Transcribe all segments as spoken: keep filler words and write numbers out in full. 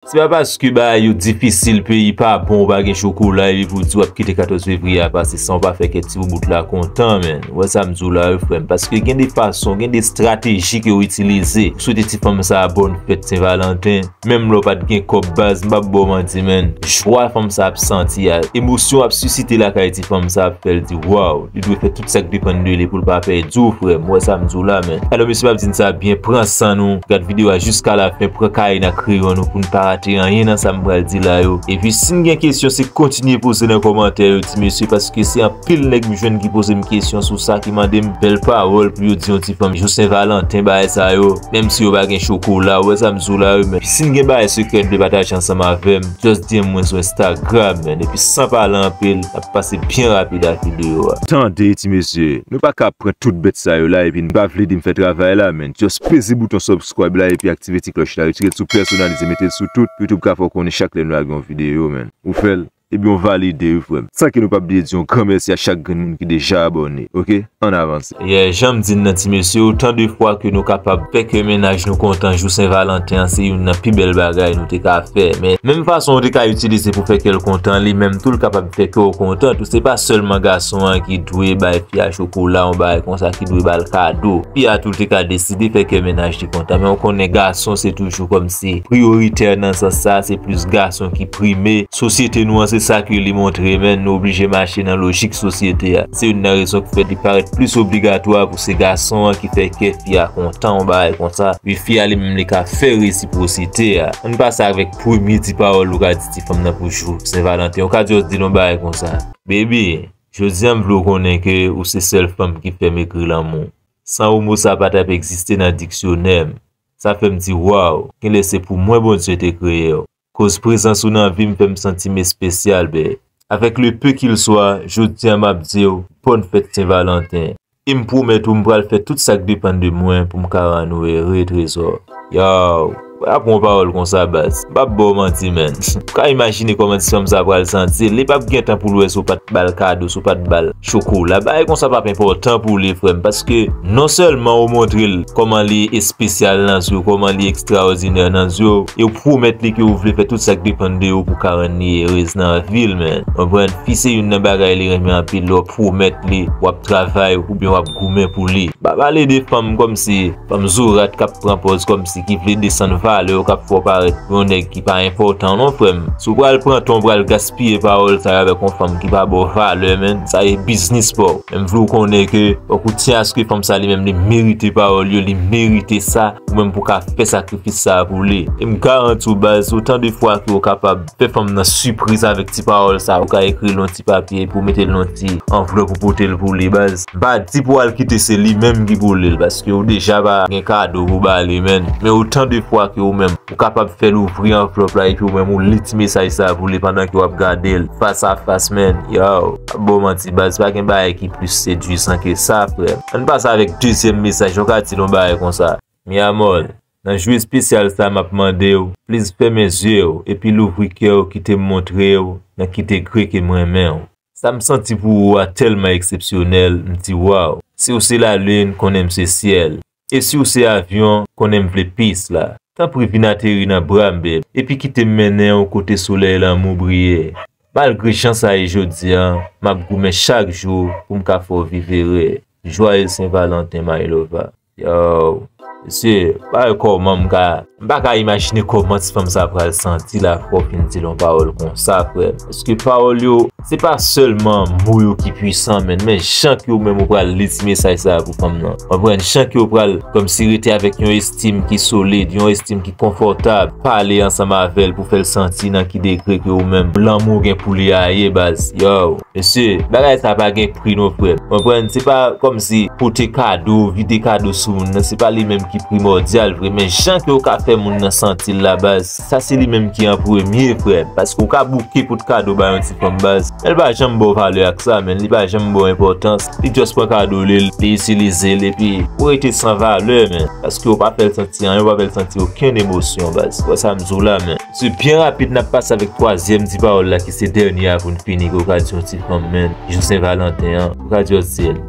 Se pa paske bagay yo difisil, peyi pa bon, ou pa gen chokola, epi pou di w ap kite katòz fevriye a pase san w pa fè kè ti boubout la kontan, menn. Ou wè sa m di w la, wi, frè m. Paske gen de fason, gen de estrateji ke yo itilize pou swete ti fanm sa a bòn fèt Sen Valanten. Menm lè w pa t gen kòb, baz, m p ap ba w manti, menn. Jwa fanm sa ap santi a, emosyon ap sisite lakay ti fanm sa ap fè l di, waw, li dwe fè tout sa k depann de li pou l pa pèdi w, frè m. Ou wè sa m di w la, menn. Alò, mesye, m ap di n sa byen, pran san nou, gad videyo a jiska lafen, pran kaye n ak kreyon nou pou n pa rate anyen nan sa m pral di la yo. Epi, si n gen kesyon, se kontinye poze nan kòmantè yo, ti mesye, paske se anpil nèg m jwenn ki poze m kesyon sou sa, ki mande m bèl pawòl pou yo di yon ti fanm jou Sen Valanten, bagay sa yo. Menm si yo pa gen chokola, ou wè sa m di w la, wi, men si n gen bagay sekrè n vle pataje ansanm avè m, just D M mwen sou Instagram, menn. Epi san pale anpil, n ap pase byen rapid ak videyo a. Tande, ti mesye, nou pa ka pran tout bèt sa yo la epi n pa vle di m fè travay la, menn. Just peze bouton subscribe la epi aktive ti klòch la, retire l sou pèsonalize, mete l sou tout, pou YouTube ka fè w konnen chak lè nou lage yon videyo, menn. Ou fè l? Ebyen, w valide, wi, frè m. San ke nou p ap bliye di yon gran mèsi a chak grenn moun ki deja abòne, oke? Ann avanse. Yeah, jan m di n nan, ti mesye, otan de fwa ke nou kapab fè kè mennaj nou kontan jou Sen Valanten an, se youn nan pi bèl bagay nou te ka fè. Men, menm fason w te ka itilize pou fè kè l kontan, li menm tou l kapab fè kè w kontan tou. Se pa sèlman gason an ki dwe bay fi a chokola, yon bagay konsa, ki dwe ba l kado. Fi a tou l te ka deside fè kè mennaj li kontan. Men w konnen gason se toujou kòmsi priyoritè nan sans sa, se plis gason ki prime. Sosyete nou an, se sa ke li montre, menn. Nou oblije mache nan lojik sosyete a. Se youn nan rezon ki fè li parèt plis obligatwa pou se gason an ki fè kè fi a kontan, yon bagay konsa. Epi fi a li menm, li ka fè resipwosite a. Ann pase avèk premye ti pawòl ou ka di ti fanm nan pou jou Sen Valanten. Ou ka just di l yon bagay konsa, baby, jodi a m vle w konnen ke ou se sèl fanm ki fè m ekri lanmou. San ou, mo sa pa t ap egziste nan diksyonè m. Sa fè m di, waw, genlè se pou mwen Bondye te kreye w. Koz prezans ou nan vi m fè m santi m espesyal, bè. Avec le peu qu'il soit, jodi a m ap di w, bòn fèt Sen Valanten. E m pwomèt ou m pral fè tout sa k depann de mwen pou m ka rann ou ere, trezò. Yow, pa pran yon pawòl konsa, baz. M p ap ba w manti, menn. Ou ka imajine kòman ti fanm sa pral santi l. Li p ap gen tan pou l wè si w pa t ba l kado, si w pa t ba l chokola. Bagay konsa p ap enpòtan pou li, frè m, paske non sèlman ou montre l kòman li espesyal nan zye w, kòman li ekstraòdinè nan zye w, e w pwomèt li ke w vle fè tout sa k depann de ou pou ka rann li erez nan vi l, menn. Konprann? Fi se youn nan bagay li renmen anpil, lè w pwomèt li w ap travay oubyen w ap goumen pou li. Pa pale de fanm kòmsi fanm zorat k ap pran pòz kòmsi ki vle desann valè w, k ap fè w parèt yon nèg ki pa enpòtan non, frè m. Si w pral pran tan w pral gaspiye pawòl sa yo avèk yon fanm ki pa ba w valè, menn, sa e biznis pa w. Men m vle w konnen ke fòk ou tyen aske fanm sa li menm li merite pawòl yo, li merite sa, ou menm pou w ka fè sakrifis sa a pou li. E m garanti w, baz, otan de fwa ke w kapab fè fanm nan sipriz avèk ti pawòl sa, ou ka ekri l yon ti papye epi w mete l nan ti anvlòp ou pote l pou li, baz. M pa di pou w al kite se li menm ki pou li l, paske ou deja pa gen kado pou ba li, menn. Men otan de fwa ke ou menm, ou kapab fè l ouvri anvlòp la, epi ou menm ou li ti mesaj sa pou li pandan ke w ap gade l fas a fas, menn. Yow, m ap ba w manti, baz, pa gen bagay ki plis sedwisan ke sa, frè m. Ann pase avèk dezyèm mesaj, ou ka di l yon bagay konsa. Mi amor, nan jou espesyal sa, m ap mande w, please fèmen zye w, epi louvri kè w, kite m montre w nan ki degre ke m renmen w. Sa m santi pou ou a tèlman eksepsyonèl, m di, waw. Si w se lalin, konnen m se syèl. E si w se avyon, konnen m vle peace la. Tanpri vin ateri nan bra m, babe, epi kite m mennen w kote solèy lanmou briye. Malgre jan sa ye jodi a, m ap goumen chak jou pou m ka fè w viv ere. Joyeux Saint Valentin, my lover. Yow, mesye, pa wè kòman m ka, m pa ka imajine kòman ti fanm sa pral santi l apre w fin di l yon pawòl konsa, frè m. Paske pawòl yo, se pa sèlman mo yo ki pwisan, menn, men jan ke w menm ou pral li ti mesaj sa a pou fanm nan. Konprann? Jan ke w pral kòmsi rete avèk yon estim ki solid, yon estim ki konfòtab, pale ansanm avè l pou fè l santi nan ki degre ke ou menm lanmou w gen pou li a ye, baz. Yow. Mesye, bagay sa pa gen pri non, frè m. Konprann? Se pa kòmsi pote kado, vide kado sou moun nan, se pa li menm ki primòdyal vre, men jan ke w ka fè moun nan santi l la, baz, sa se li menm ki an premye, frè m. Paske w ka bouke pou t kado ba yon ti fanm, baz, men l pa janm ba w valè ak sa, menn, li pa janm ba w enpòtans. Li just pran kado li, li itilize l, epi ou rete san valè, menn. Paske w pa fè l santi anyen, w pa fè l santi okenn emosyon, baz. Ou wè sa m di w la, menn. Se byen rapid, n ap pase avèk twazyèm ti pawòl la ki se dènye a pou n fini, ke w ka di yon ti fanm, menn, jou Sen Valanten an, ou ka just di l,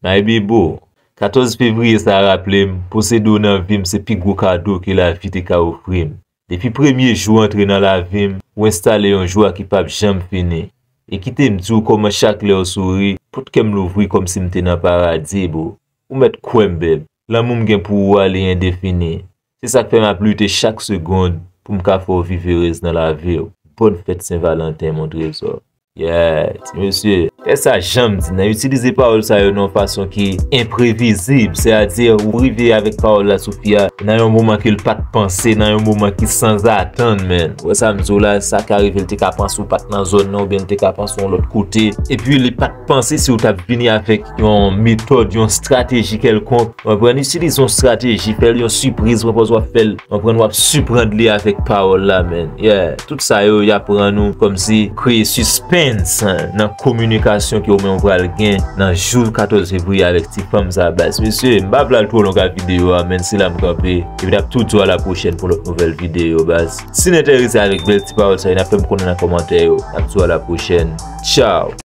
my bebo, katòz fevriye sa a raple m, posede w nan vi m se pi gwo kado ke lavi te ka ofri m. Depi premye jou w antre nan lavi m, ou enstale yon jwa ki p ap janm fini. E kite m di w kòman chak lè w souri, tout kè m louvri kòmsi m te nan paradi, bro. Ou mèt kwè m, bèb. Lanmou m gen pou ou a, li endefini. Se sa k fè m ap lite chak segonn pou m ka fè w viv erez nan lavi w. Bòn fèt Sen Valanten, mon trezò. Yeah, ti mesye. Fè sa jan m di, nan itilize pawòl sa yo nan yon fason ki enprevizib. Sètadi, ou rive avèk pawòl la sou fi a nan yon moman ke l pa t panse, nan yon moman ki sanzatann, man. Ou wè sa m di w la, sa ka rive l te ka panse ou pa t nan zòn nan, oubyen l te ka panse yon lòt kote. Epi li pa t panse si w t ap vini avèk yon metòd, yon estrateji kèlkonk. Ou konprann? Itilize yon estrateji, fè l yon sipriz, pran pòz w ap fè l. Ou konprann? W ap siprann li avèk pawòl la, man. Yeah. Tout sa yo, y aprann nou kòmsi kreye sispens, hein, nan kominikasyon ke ou menm ou pral gen nan jou katòz fevriye avèk ti fanm sa, baz. Mesye, m pa vle al twò long ak videyo a, man. Se la m kanpe. Epi n ap tou di w a la pwochèn pou lòt nouvèl videyo, baz. Si n enterese avèk bèl ti pawòl sa yo, n ap fè m konnen nan kòmantè yo. N ap di w a la pwochèn. Tchaw!